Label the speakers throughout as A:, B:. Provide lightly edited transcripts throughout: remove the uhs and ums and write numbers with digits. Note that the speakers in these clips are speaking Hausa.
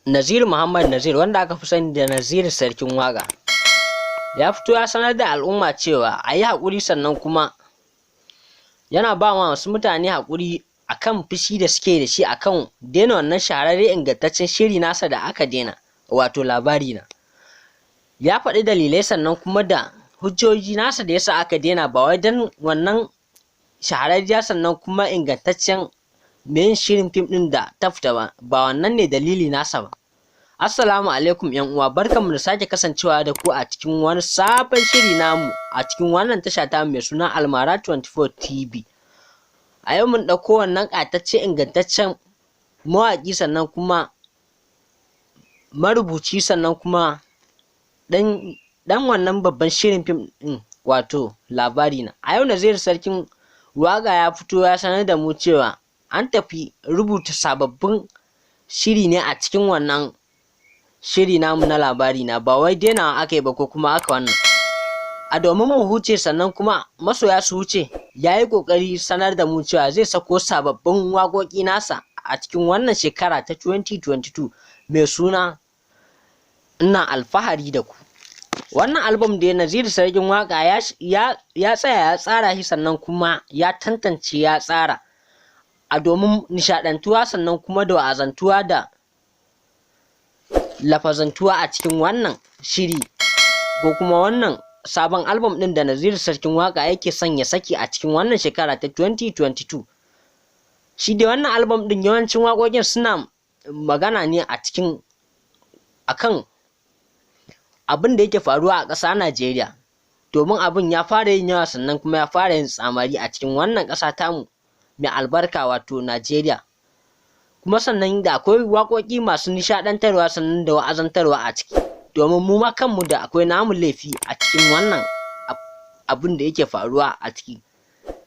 A: Naziru Muhammad Nazir, wanda aka fi sani da Naziru Sarkin Waƙa, ya fito ya sanar da al'umma cewa a yi haƙuri, sannan kuma yana ba wa wasu mutane haƙuri akan fushi da suke da shi akan daina wannan shahararre ingantaccen shiri nasa da aka daina, wato Labari Na. Ya faɗi dalilai sannan kuma da hujjoji nasa da yasa aka daina, ba wai don wannan shahararriya sannan kuma ingantaccen mai yin shirin fim ɗin da ta fita ba, ba wannan ne dalili nasa ba. Assalamu alaikum yan uwa, barkanmu da sake kasancewa da ku a cikin wani sabon shiri namu a cikin wannan tasha ta mai suna Almara 24 TV. A yau mun ɗauko wannan ƙayataccen ingantaccen mawaƙi, sannan kuma marubuci, sannan kuma ɗan wannan babban shirin fim ɗin, wato Labari Na. A yau Naziru Sarkin Waƙa ya fito ya sanar da mu cewa an tafi rubuta sababbin shiri ne a cikin wannan shiri namu na Labari Na, ba wai dainawa aka yi ba ko kuma aka wannan. A domin mu huce sannan kuma masoya su huce, ya yi ƙoƙari sanar da mu cewa zai sako sababbin waƙoƙi nasa a cikin wannan shekara ta 2022 mai suna Ina Alfahari da Ku. Wannan album da Naziru Sarkin Waƙa ya tsaya ya tsara shi, sannan kuma ya tantance ya tsara a domin nishaɗantuwa, sannan kuma da wa'azantuwa da lafazantuwa a cikin wannan shiri ko kuma wannan sabon album ɗin da Naziru Sarkin Waƙa yake son ya saki a cikin wannan shekara ta 2022. Shi dai wannan album ɗin, yawancin waƙoƙin suna magana ne a cikin akan abin da yake faruwa a ƙasa Najeriya, domin abin ya fara yin yawa sannan kuma ya fara yin tsamari a cikin wannan ƙasa tamu mai albarka, wato Najeriya. Kuma sannan da akwai waƙoƙi masu nishaɗantarwa sannan da wa'azantarwa a ciki, domin mu ma kanmu da akwai namu laifi a cikin wannan abin da yake faruwa a cikin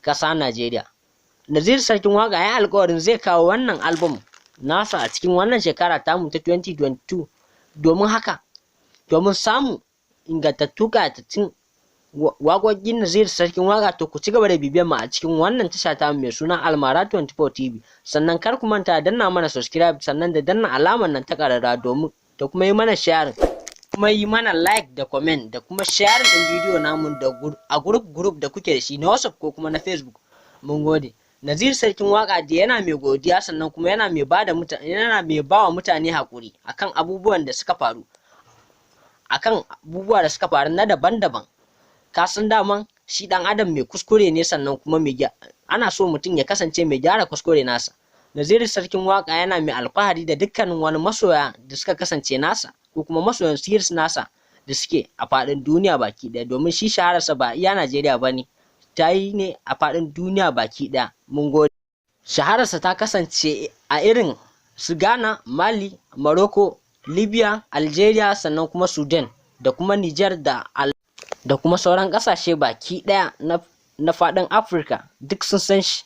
A: ƙasa Najeriya. Naziru Sarkin Waƙa ya alƙawarin zai kawo wannan album nasa a cikin wannan shekara tamu ta 2022. Domin haka, domin samun ingantattu ƙayatattun waƙoƙin Naziru Sarkin Waƙa, to ku ci gaba da bibiyan mu a cikin wannan tasha ta mai suna Almara 24 TV. Sannan kar ku manta danna mana subscribe, sannan da danna alamar nan ta ƙararrawa, domin da kuma yi mana sharing, kuma yi mana like da comment, da kuma sharing ɗin bidiyo namu da a group group da kuke da shi na WhatsApp ko kuma na Facebook. Mun gode. Naziru Sarkin Waƙa da yana mai godiya, sannan kuma yana mai bada mutane, yana mai bawa mutane haƙuri akan abubuwan da suka faru, akan abubuwa da suka faru na daban-daban. Ka san daman shi ɗan adam mai kuskure ne, sannan kuma mai ana so mutum ya kasance mai gyara kuskure nasa. Naziru Sarkin Waƙa yana mai alfahari da dukkanin wani masoya da suka kasance nasa ko kuma masoyan series nasa da suke a faɗin duniya baki ɗaya, domin shi shahararsa ba iya Najeriya ba ne, ta yi ne a faɗin duniya baki ɗaya. Mun gode. Shahararsa ta kasance a irin su Ghana, Mali, Morocco, Libya, Algeria, sannan kuma Sudan da kuma Niger da kuma sauran ƙasashe baki ɗaya na faɗin Afirka, duk sun san shi.